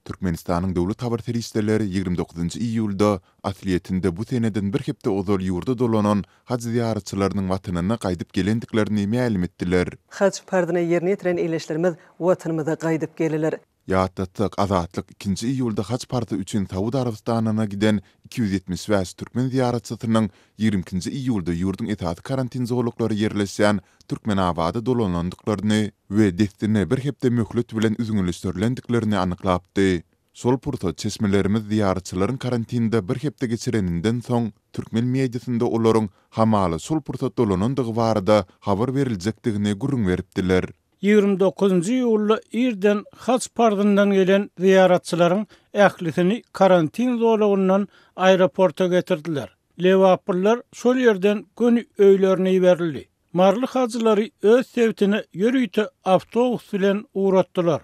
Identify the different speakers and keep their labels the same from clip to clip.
Speaker 1: Türkmenistanyň döwlet habar serişdeleri 29 iýulda, aslyýetinde bu seneden bir hepde ozal ýurda dolanan haj zyýaratçylarynyň Watanyna gaýdyp gelendiklerini mälim etdiler.
Speaker 2: Haj parzyny ýerine ýetiren ildeşlerimiz Watanymyza gaýdyp geldiler.
Speaker 1: Ýatlatsak, Azatlyk ikinji iýulda haj parzy üçin Saud Arabystanyna giden 275 türkmen zyýaratçysynyň 22-nji iýulda ýurduň esasy karantin zolaklary ýerleşýän Türkmenabada dolanandyklaryny we dessine bir hepde möhlet bilen üzňeleşdirilendiklerini anyklapdy. Şol pursat çeşmelerimiz zyýaratçylaryň karantinde bir hepde geçireninden soň, türkmen mediasynda olaryň hamala şol pursat dolanandygy barada habar beriljekdigini gürrüň beripdiler.
Speaker 3: 29-njy iýulda irden haj parzyndan gelen zyýaratçylaryň ählisini karantin zolagyndan aeroporta getirdiler. Lebaplylar şol ýerden göni öýlerine iberildi. Maryly hajylary öz sebitine ýörite awtobus bilen ugratdylar.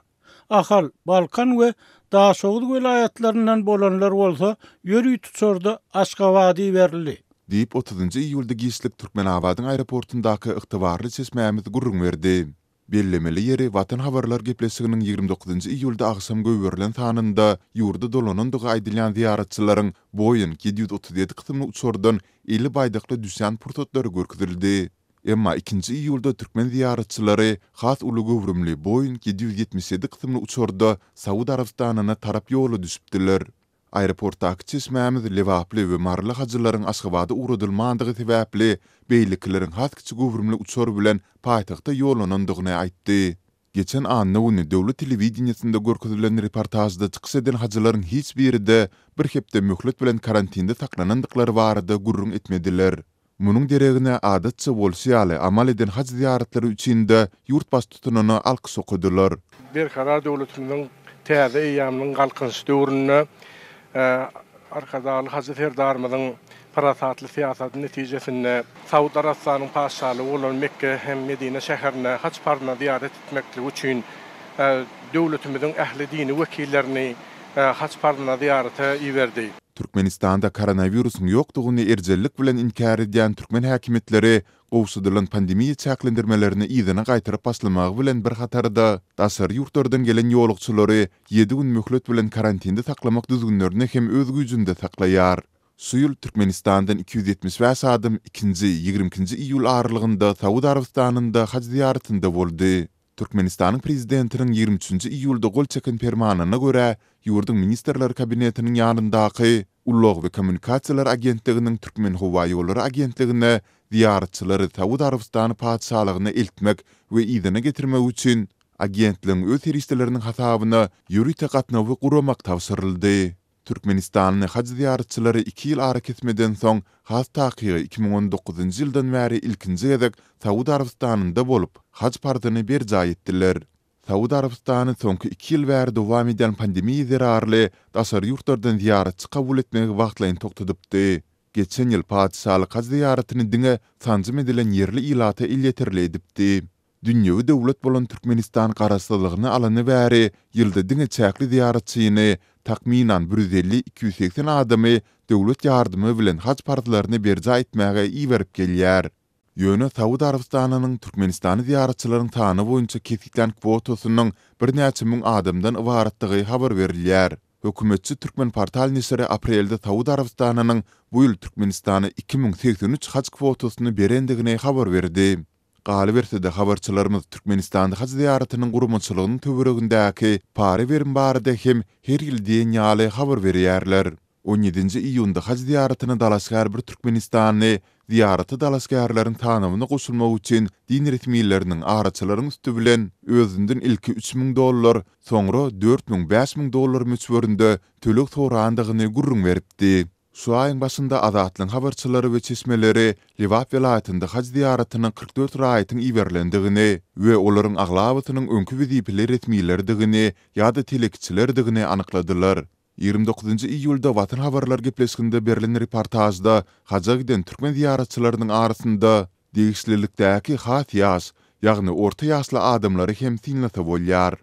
Speaker 3: Ahal, Balkan we Daşoguz welaýatlaryndan bolanlar bolsa ýörite uçarda Aşgabada iberildi.
Speaker 1: Diýip, otuzynjy iýulda giçlik Türkmenabadyň aeroportundaky ygtybarly çeşmämiz gürrüň berdi. Bellemeli ýeri, Watan habarlar gepleşiginiň 29-njy iýulda agşam goýberilen sanynda ýurda dolanandygy aýdylýan zyýaratçylaryň Boeing 737 kysymly uçardan eli baýdakly düşýän pursatlary görkezildi. Emma ikinji iýulda türkmen zyýaratçylary has uly göwrümli Boeing 777 kysymly uçarda Saud Arabystanyna tarap ýola düşüpdiler. Aeroportdaky çeşmämiz lebaply we maryly hajylaryň Aşgabada ugradylmandygy sebäpli, beýlekileriň has kiçi göwrümli uçar bilen paýtagta ýollanandygyny aýtdy. Geçen anna güni döwlet telewideniýesinde görkezilen reportažda çykyş eden hajylaryň hiç biri-de bir hepde möhlet bilen karantinde saklanandyklary barada gürrüň etmediler. Munuň deregine, adatça bolşy ýaly, amal eden haj zyýaratlary üçin-de ýurt baştutanyna alkyş okadylar.
Speaker 4: Berkarar döwletimiziň täze eýýamynyň Galkynyşy döwründe Arkadagly Hajy Serdarymyzyň parasatly syýasaty netijesinde Saud Arabystanyň Patyşalygy bolan Mekge hem Medine şäherine haj parzyna zyýarat etmekligi üçin döwletimiziň ähli dini wekillerini haj parzyna zyýarata iberdi.
Speaker 1: Türkmenistanda koronawirusyň ýokdugyny erjellik bilen inkär edýän türkmen häkimiýetleri gowşadylan pandemiýa çäklendirmelerini yzyna gaýtaryp başlamagy bilen bir hatarda, daşary ýurtlardan gelen ýolagçylary ýedi gün möhlet bilen karantinde saklamak düzgünlerini hem öz güýjünde saklaýar. Şu ýyl Türkmenistandan 275 adam ikinji, 22-nji iýul aralygynda Saud Arabystanynda haj zyýaratynda boldy. Türkmenistanyň Prezidentiniň 23-nji iýulda gol çeken Permanyna görä, ýurduň Ministrler Kabinetiniň ýanyndaky Ulag we kommunikasiýalar agentliginiň Türkmenhowaýollary agentligine zyýaratçylary Saud Arabystany Patyşalygyna eltmek we yzyna getirmek üçin agentligiň öz serişdeleriniň hasabyna ýörite gatnawy guramak tabşyryldy. Türkmenistanly haj zyýaratçylary iki ýyl arakesmeden soň, has takygy 2019-njy ýyldan bäri ilkinji gezek Saud Arabystanynda bolup, haj parzyny berjaý etdiler. Saud Arabystany soňky iki ýyl bäri dowam edýän pandemiýa zerarly daşary ýurtlardan zyýaratçy kabul etmegi wagtlaýyn togtadypdy. Geçen ýyl patyşalyk haj zyýaratyny diňe sanjym edilen ýerli ilata elýeterli edipdi. Dünýewi döwlet bolan Türkmenistan garaşsyzlygyny alany bäri ýylda diňe çäkli zyýaratçyny, takmynan bir 150-280 adamy döwlet ýardymy bilen haj parzlaryny berjaý etmäge iberip gelýär. Ýöne Saud Arabystanynyň Türkmenistany zyýaratçylaryň sany boýunça kesgitlän kwotasynyň birnäçe müň adamdan ybaratdygy habar berilýär. Hökümetçi Türkmenportal neşiri aprelde Saud Arabystanynyň bu ýyl Türkmenistana 2083 haj kwotasyny berendigini habar berdi. Galyberse-de, habarçylarymyz Türkmenistanda haj zyýaratynyň guramaçylygynyň töweregindäki para-berim barada hem her ýyl diýen ýaly habar berýärler. On ýedinji iýunda haj zyýaratyna dalaşgär bir türkmenistanly zyýarata dalaşgärleriň sanawyna goşulmak üçin din resmileriniň araçylaryň üsti bilen özünden ilki 3000 dollar, soňra 4000, 5000 dollar möçberinde töleg sorandygyny gürrüň beripdi. Şu aýyň başynda Azatlygyň habarçylary we çeşmeleri Lebap welaýatynda haj zyýaratyna 44 raýatyň iberilendigini we olaryň aglabasynyň öňki wezipeli resmilerdigini ýa-da telekeçilerdigini anykladylar. 29-njy iýulda Watan habarlar gepleşiginde berlen reportažda haja giden türkmen zyýaratçylarynyň arasynda degişlilikdäki has ýaş, ýagny orta ýaşly adamlary hem synlasa bolýar.